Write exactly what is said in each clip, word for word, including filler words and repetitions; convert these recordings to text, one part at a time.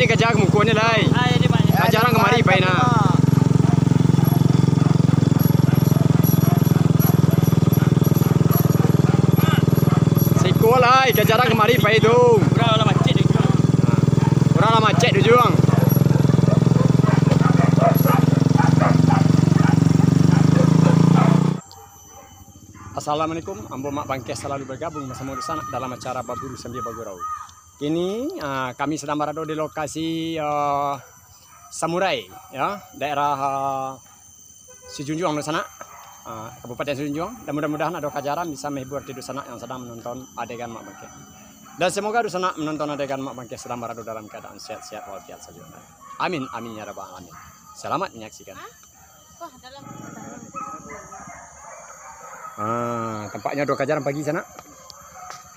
Kaja ka muko ni, lai. Kaja urang kamari pai nah. Siko, lai, kaja urang kamari pai tu. Urang lah macet di ujuang. Urang lah macet di ujuang. Assalamualaikum, ambo Mak Bangkeh salalu bagabuang basamo dunsanak dalam acara Baburu Sambia Bagurau. Kini, ah, kami sadang barado di lokasi, ah, Samurai, ya, daerah, ah, Sijunjuang dunsanak, ah, Kabupaten Sijunjuang. Dan mudah-mudahan ado kajaran bisa menghibur ti dunsanak yang sadang menonton adegan Mak Bangkeh. Dan semoga dunsanak menonton adegan Mak Bangkeh sadang barado dalam keadaan sehat-sehat walafiat sajo. Amin, amin ya rabbal alamin. Selamat menyaksikan. Wah, dalam. Ah, tampaknyo ado kajaran pagi sanak.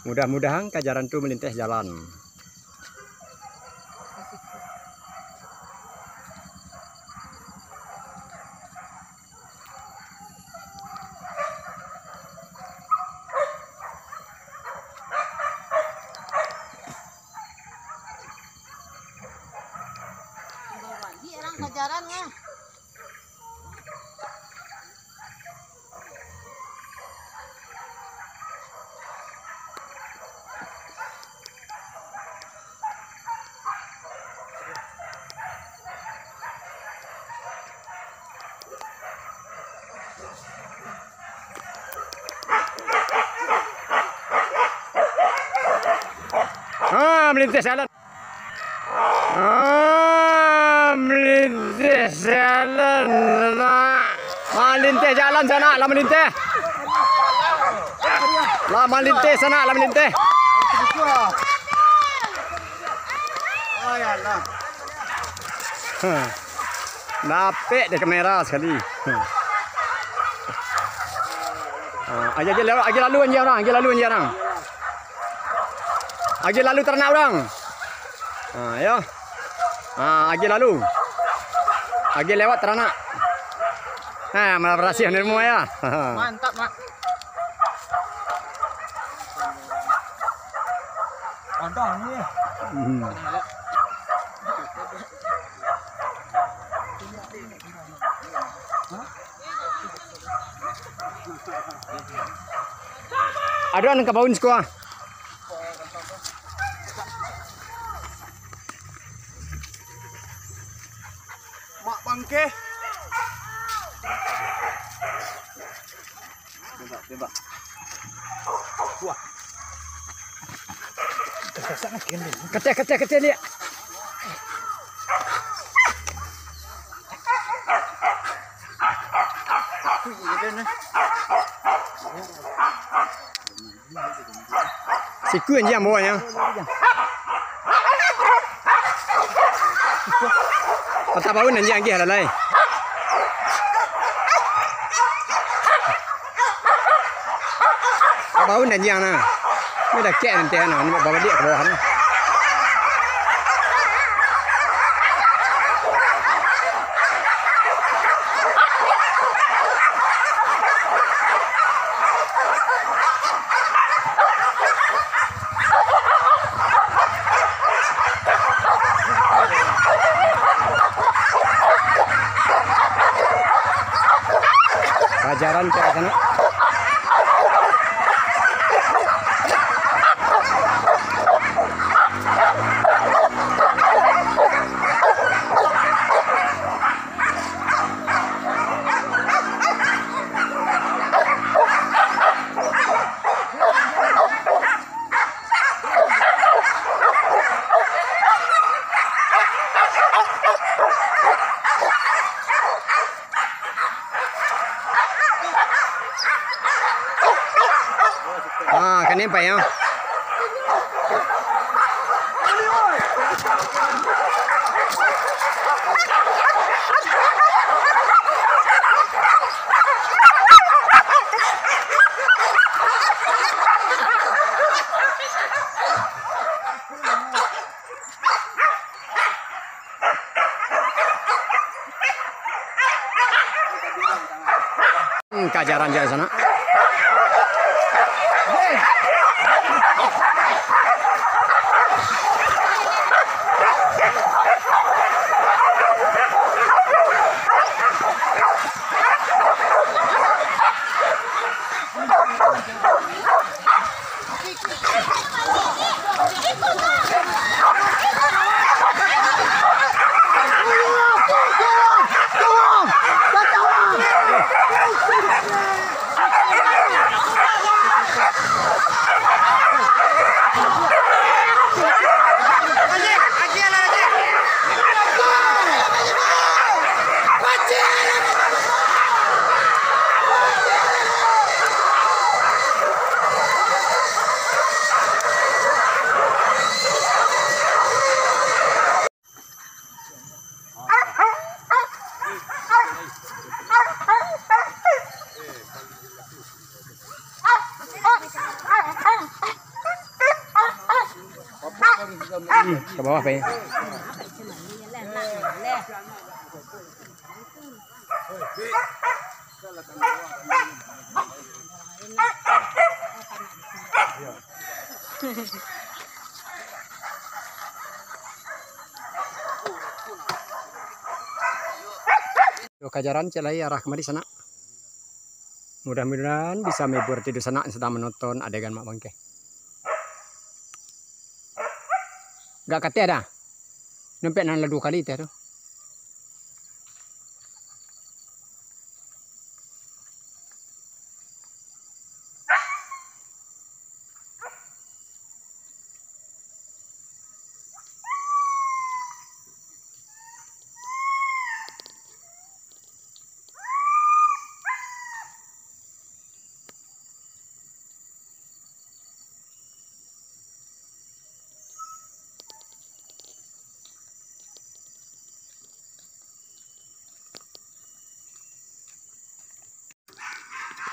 Mudah-mudahan kajaran tu malinteh jalan. Bagi urang kajaran lah. Ah, malinteh jalan. Ah, malinteh jalan, sanak. Malinteh jalan, sanak, lah malinteh. Lah malinteh, sanak, lah malinteh. Hah. Dapek dek kamera sakali. Hah. Ah, agiah, agiah lalu, agiah lalu anjiang urang, agiah lalu anjiang urang. Agiah lalu taranak urang. Ha, yo. Ha, agiah lalu. Agiah lewat taranak. Ha, malah barasiah ni rumah ya. Mantap, Mak. Padang ni. Hmm. Ado nan ka baun siko ah. Mak Bangkeh. Tembak, tembak. Wah. Kateh, kateh, kateh, liek. Siku anjiang bawanyo. Patah baun anjiang agiah lalai. Patah baun anjiang nah. Ni dakek nanti nah, ni babaliak ka bawah nah. Kajaran ka sanak. Ah, kanin pai, ah. Hmm, kajaran jauh sana. Ka bawah, Pak. Yo, kajaran ciek lai arah kamari sanak. Mudah-mudahan bisa menghibur tidu sanak yang sedang menonton adegan Mak Bangkeh. Gak kateh dah. Nampek nan lah duo kali teh tu.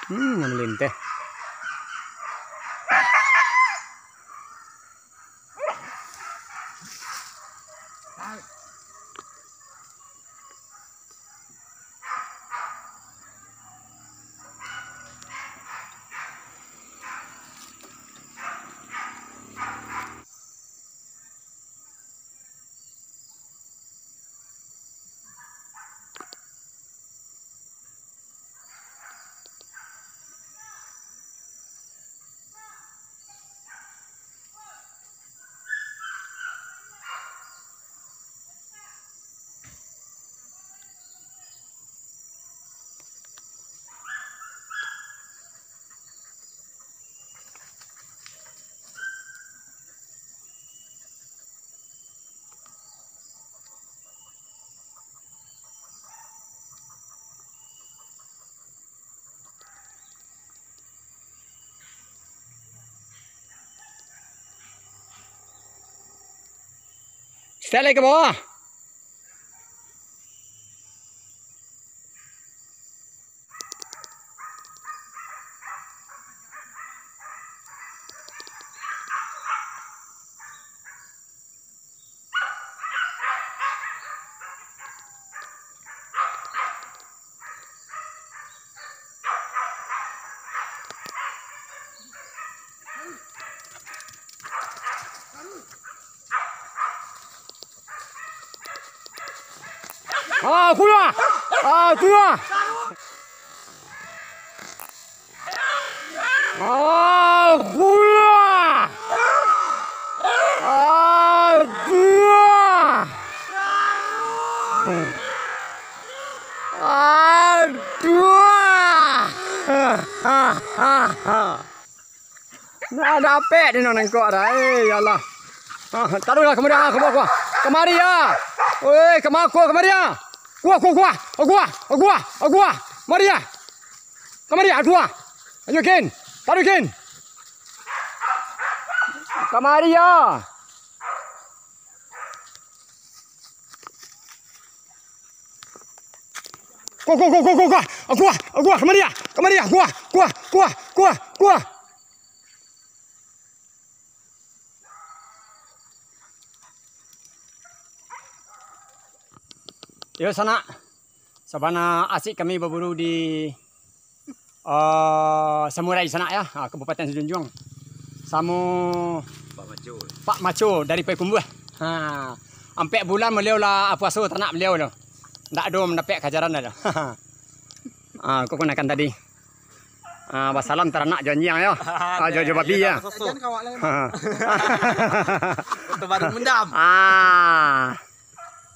Hmm, nan malinteh. Setel lagi ka bawah. Ah, kulah! Ah, kulah! Ah, kulah! Ah, kulah! Aduh! Nah, dapek di nangkok dah. Eh, ya Allah. Ah, taruhlah kamari, ah, kamari, kamari. Kamari, ah. Oi, kamari, kamari, ah. Kuah, kuah, kuah. Kuah, kuah, kuah. Mari, ah. Kamari, ah, kuah. Ayo, Kin. Taruh, Kin. Kamari, ah. Kuah, kuah, kuah, kuah, kuah, kuah. Kuah, kuah, kamari, ah. Kamari, ah. Kuah, kuah, kuah, kuah, kuah. Yo, sanak. Sabana asik kami baburu di, eh, Samurai sanak ya, ah, Kabupaten Sijunjuang. Samo Pak Maco. Pak Maco dari Payakumbuah. Ha, ampek bulan baliau lah puaso tanak baliau tu. Ndak ado mandapek kajaran dah tu. Ah, kok gunakan tadi. Ah, basalam taranak jo anjiang yo. Ah, jo, jo babi yo. Jan kawak lai, Mak. Untuk baru mendam. Ah.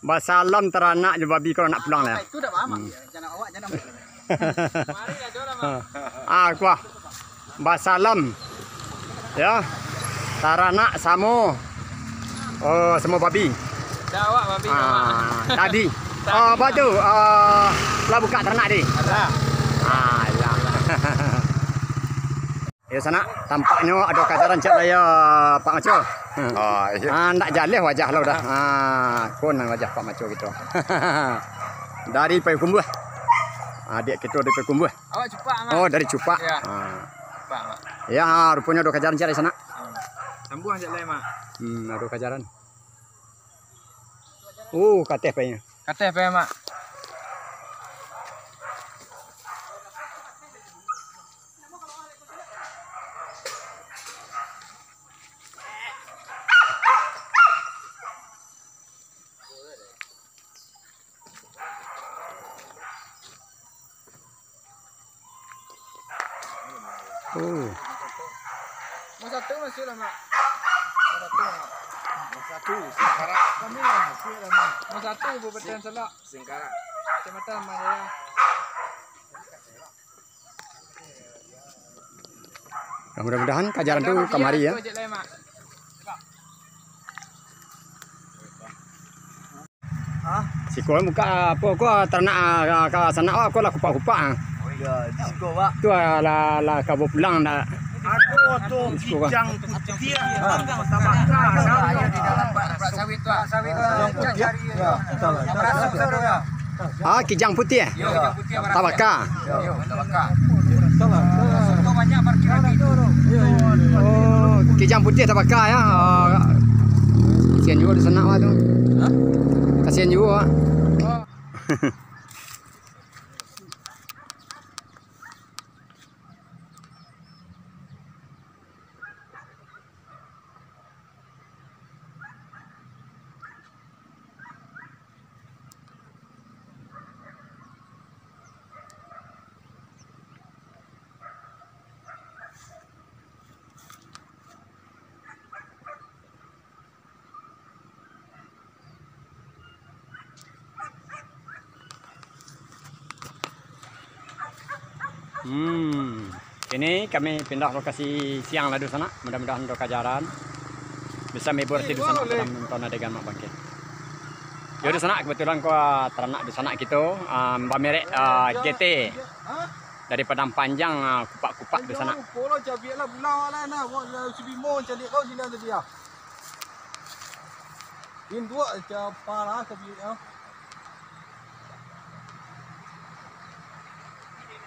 Basalam taranak jo babi kalau nak pulang lah. Itu dah paham. Hmm. Jan awak, jan awak. Ah, kuah. Basalam. Ya. Taranak samo, oh, samo babi. Dah awak babi. Ah, tadi. Oh, apa tu? Ah, lah buka taranak tadi. Ada. Ah, ya. Ya, sanak, tampaknyo ado kajaran ciek lai yo, Pak Maco. Ah, iyo. Ah, ndak jaleh wajah lah udah. Ah, ko nan wajah Pak Maco gitu. Dari Payakumbuah. Adik kito dari Payakumbuah. Awak Cupak, Mak. Oh, dari Cupak. Iyo. Ah. Cupak, Mak. Ya, ruponyo ado kajaran ciek lai, sanak. Hmm. Sambuang ciek lai, Mak. Hmm, ado kajaran. Oh, kateh painyo. Kateh pai, Mak. Oh. Mau satu masuk lah, Mak. Mau satu, Mak. Mau satu, singkarak. Kami lah, masuk lah, Mak. Mau satu, Kabupaten Solok. Singkarak. Kecamatan Mahajaya. Ya, mudah-mudahan kajaran tu kamari ya. Siko buka apo ko taranak, ah, ka sanak ko lah kupak-kupak, ah. Yo, siko, Pak. Tu, ah, lah, lah ka bapulang dak. Ado tu kijang putiah. Tabaka. Ah, kijang putiah. Tabaka. Oh, kijang putiah tabaka ya. Oh, kasian juo di sanak wak tu. Kasian juo wak. Hmm. Kini kami pindah lokasi siang lah, dusanak. Mudah-mudahan ado kajaran bisa mahibur ati dusanak dalam nonton adegan Mak Bangkit. Yo, dusanak, kebetulan ko, ah, taranak dusanak kito, ah, bamerek, ah, G T dari Padang Panjang, ah, kupak-kupak dusanak. Induak, capa lah, sabiik, ah.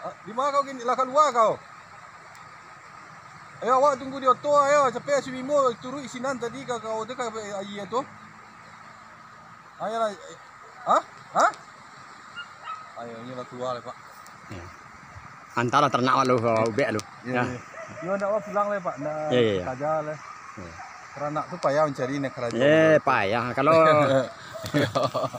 Ah, di ma kau kini? Lah kalua kau? Ayo, awak tunggu di oto, ayo, sampai si Bimo turuik sinan tadi ka, ka, ka, ka, aia tu. Ayolah. Hah? Hah? Ayo, inyo lah kalua lai, Pak. Yo. Antalah taranak wak lu, ubek lu. Yo, yo. Yo, ndak wak pulang lai, Pak. Ndak, yo, yo, yo, kaja lai. Yo. Taranak tu payah mancari nak karajo. Eh, payah. Kalau,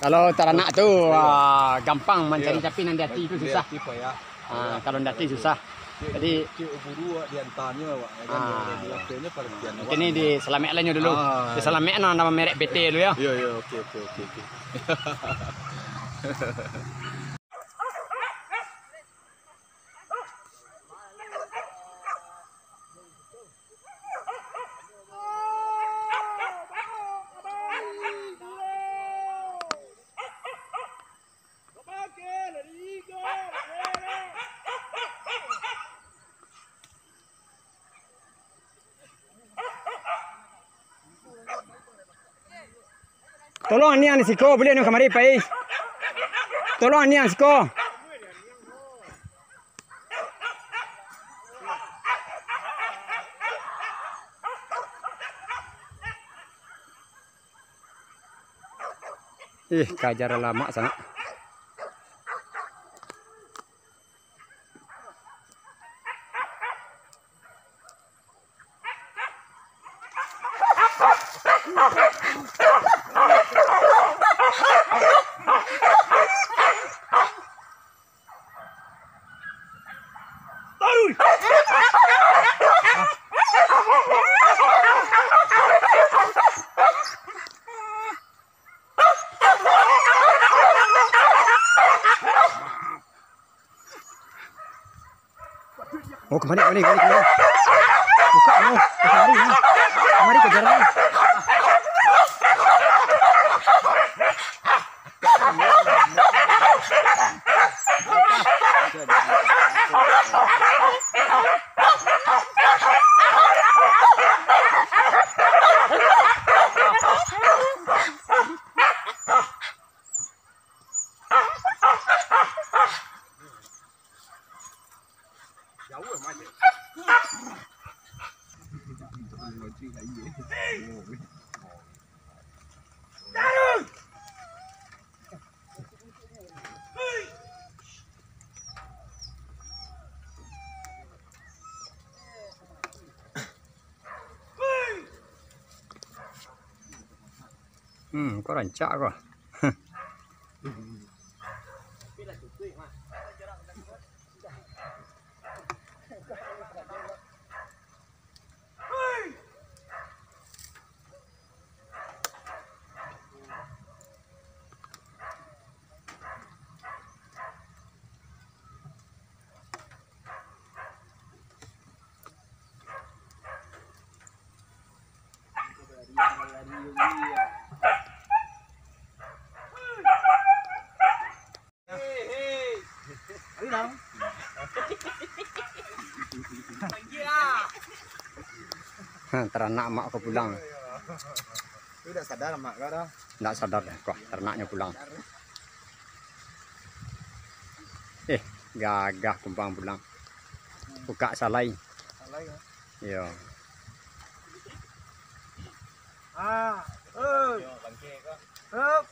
kalau taranak tu, ah, gampang mancari, tapi nan di ati tu susah. Di ati payah. Ah, kalau nan di ati susah. Jadi, cik buru awak diantanyo, awak, ya kan? Ah, yo. Mungkin ni disalamaik lah nyo dulu. Ah. Disalamaik no, namo merek P T dulu, yo. Yo, yo, oke, oke, oke, oke. Tolong aniang di siko, buliah nyo kamari pai. Tolong aniang siko. Ih, kaja lamak sanak. Oh, kembali, kembali, kembali, kembali. Buka, no. Kembali, no. Kembali, kejar, no. Hmm, kok rancak ko. Taranak mak ko pulang. Tu dak sadar mak ko dah. Ndak sadar dah, wah, taranaknyo pulang. Eh, gagah kumbang pulang. Bukak salai. Salai, ya? Iyo. Ah, eh. Hup.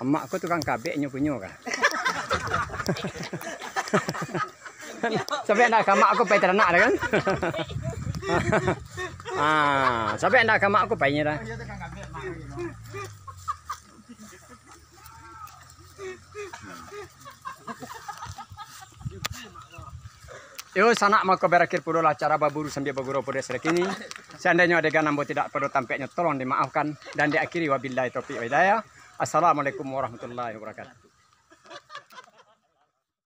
Amak ko tukang kabek nyo punyo kah? Sabab ndak ka amak ko pai taranak dah kan? Ah, sabab ndak ka amak ko painyo dah. Yo, sanak, mako barakhir pulolah acara baburu sambia bagurau pada sore kini. Seandainyo adegan ambo tidak pado tampeknyo, tolong dimaafkan. Dan diakhiri, wabillahi taufiq wal hidayah. Assalamualaikum warahmatullahi wabarakatuh.